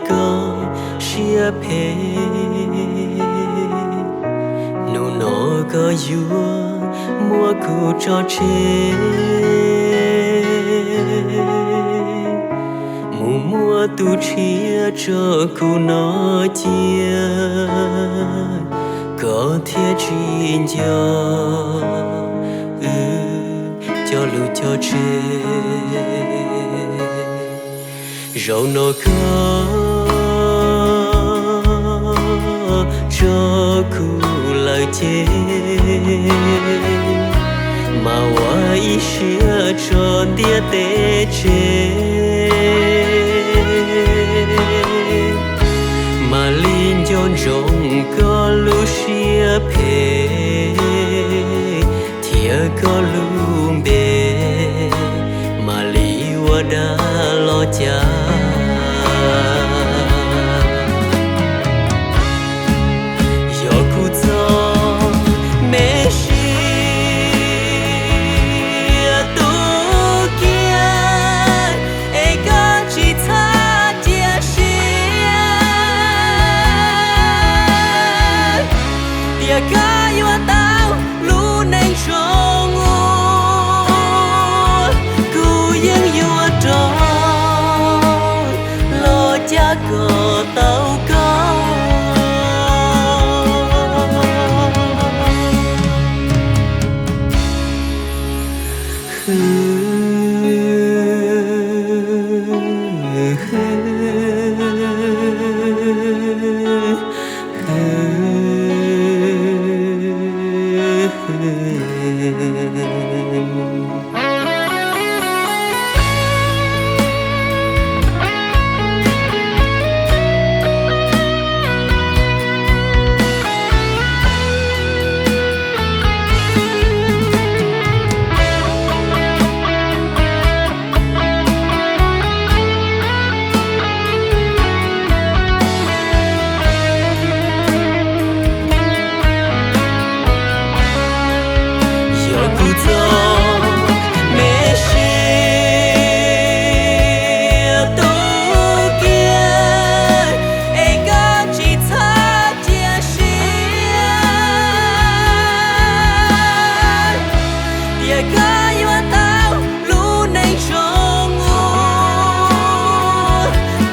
koj siab phem, hnub no koj yuav muab kuv tso tseg mus muab tus tshiab tso kuv no cia, koj thiaj tsis nco wb cov lus cog tseg. Zaum no koj tso kuv lawm ces, mas ua ib siab tso ntiaj teb tseg, mam li nco ntsoov koj lub siab phem thiab koj lub npe, mam li ua dag los cas. Yog kuv txoj me siab tu kiag, es koj tsis txhob cia siab, tias koj yuav tau lub neej zoo ua, kuv yeej yuav rov los cab kom tau koj. Yog kuv txoj me siab tu kiag, es koj tsis txhob cia siab, tias koj yuav tau lub neej zoo ua,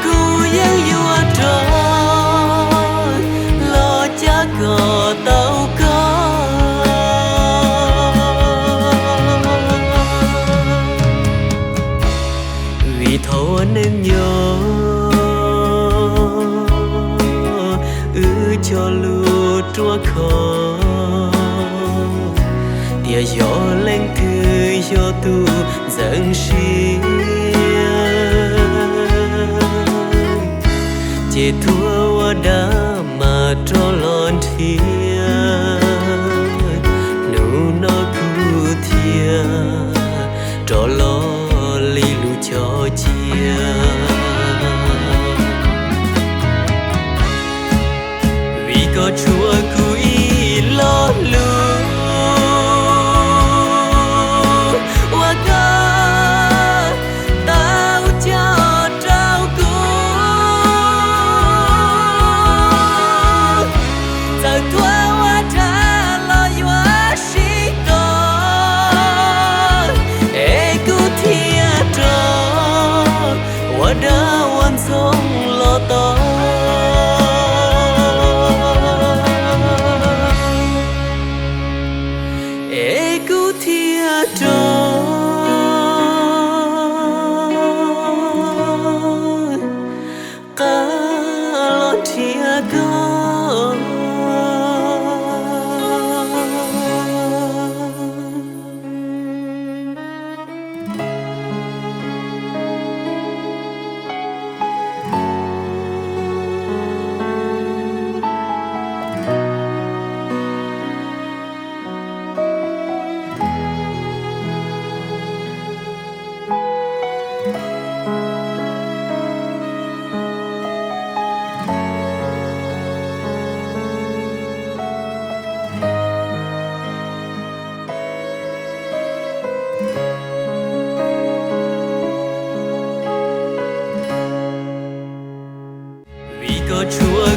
kuv yeej yuav rov los cab kom tau koj. Vim thaum ua neej nyob wb cog lus ruaj khov, tias yog leej twg yog tus ntxeev siab, ces tuaj ua dab mas rov los nrhiav, hnub no kuv thiaj rov los li lus cog cia. Vim koj tshuav kuv ib lo lus uas koj tau cog rau kuv, txawm tuaj ua dab los yuav sib tog, es kuv thiaj rov ua dab ua ntxoog los tau, es kuv thiaj rov qab los nrhiav koj. Koj tshua